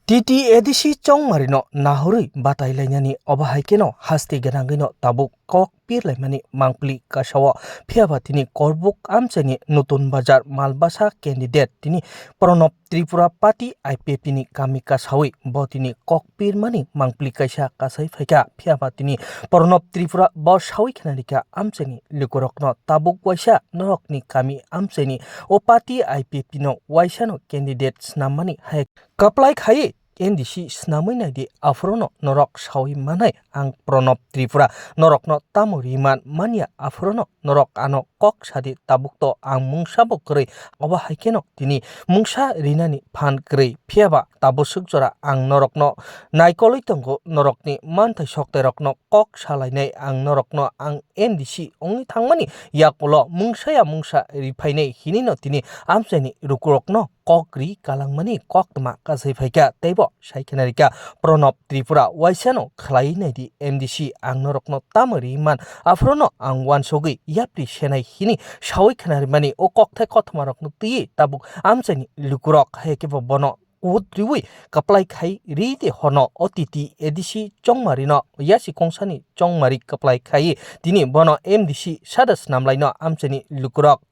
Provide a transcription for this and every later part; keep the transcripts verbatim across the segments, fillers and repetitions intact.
T T A D C chongmarino nahorwi batai lainani obo hai kheno haste gwnangwino tabuk kok pir laimani mangpili kasao. Phiyaba tini Korbuk amchaini Nutun Bazar Malbasa candidate tini Pranab Tripura party I P F T ni kami kasawi bo tini kok pirmani mangpili kaisa kasai phaikha. Phiyaba tini Pranab Tripura bo sawi khna rikha amchaini lukurokno tabuk waisa norokni kami amchaini o party I P F T no waisano candidate snammani hai kwplai khai N D C snamwi naidi, aphuru no norok sawi manai ang Pranab Tripura norokno tamo riman manya, aphuru no norok ano kok sadi, tabuk to ang mungsa bo kwrwi, obo hai kheno tini mungsa rinani phan kwrwi, phiyaba tabuk swk jora ang norokno naikolwi tongo, norokni manthai soktairokno kok salainai ang norokno ang N D C wngwi thangmani yakulo mungsa ya mungsa riphainai hinwi no tini amchaini lukurokno kok ri kalangmani koktwma kasai phaikha, teibo sai khna rikha Pranab Tripura waisano khlai naidi M D C, ang norokno tamo ri man, aphuru no ang wansugwi yapri senai hini sawi khna rimani o kokthai kothoma rokno twiwi tabuk amchaini lukurok hai khe bo bono kut riwi kwplai khai ri de hono o T T A D C chongmarino yasi kongsani chongmari kwplai khai tini bono M D C sada snamlaino amchaini lukurok.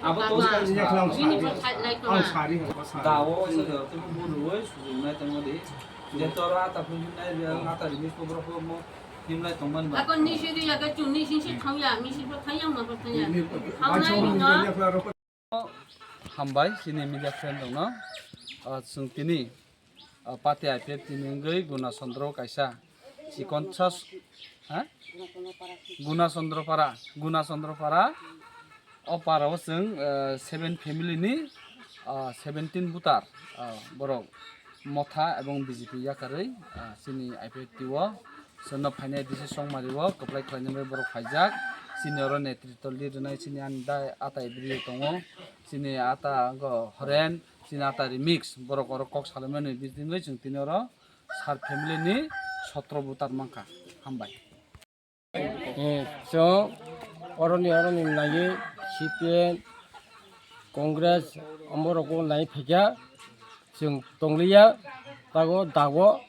Abo to ang sari, ang sari. Dawo se da to buru wai sujung nai tongma di. Je tora ta phun nai, ata ri mis ko bro ko mo himlai tongman ba. Ako ni siri ya ka chun ni sin si thang ya, mi si thang ya, ma thang ya. Thang nai ni no. Hambai, chini media friend rokno. Ah, chwng tini, ah, party I P F T ni wngwi Guna Chandra kaisa chikon sa, ha? Guna Chandra Para, Guna Chandra Para. O para o chwng, ah, seven family ni, ah, seventeen voter, ah, borok Motha ebong B J P yakarwi, ah, chini I P F T o. Chwngno phainai D C Chongmari o kwplai khlainani bagwi borok phaijak. Chini oro netritw lead rwnai chini ani dai ata ibri tongo. Chini ata wngkha Horen, chini ata Remix. Borok oro kok salaimani bisingwi chwng tini oro sar family ni sotro voter mankha. Hambai. Eh, chwng oroni oroni naiwi C P M, Congress, omorokbo nai phaikha. Chwng tongliya, tago dago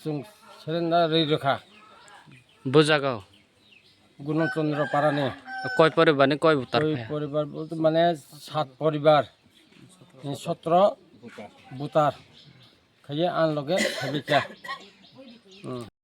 chwng serenda rwi rwkha. Bo jaga o? Guno Chandra Parani. Koi poribar ni koi voter? Koi poribar bolte mane sat poribar. Ni sotro voter. Khaye ang loge khabe kya. Hmm.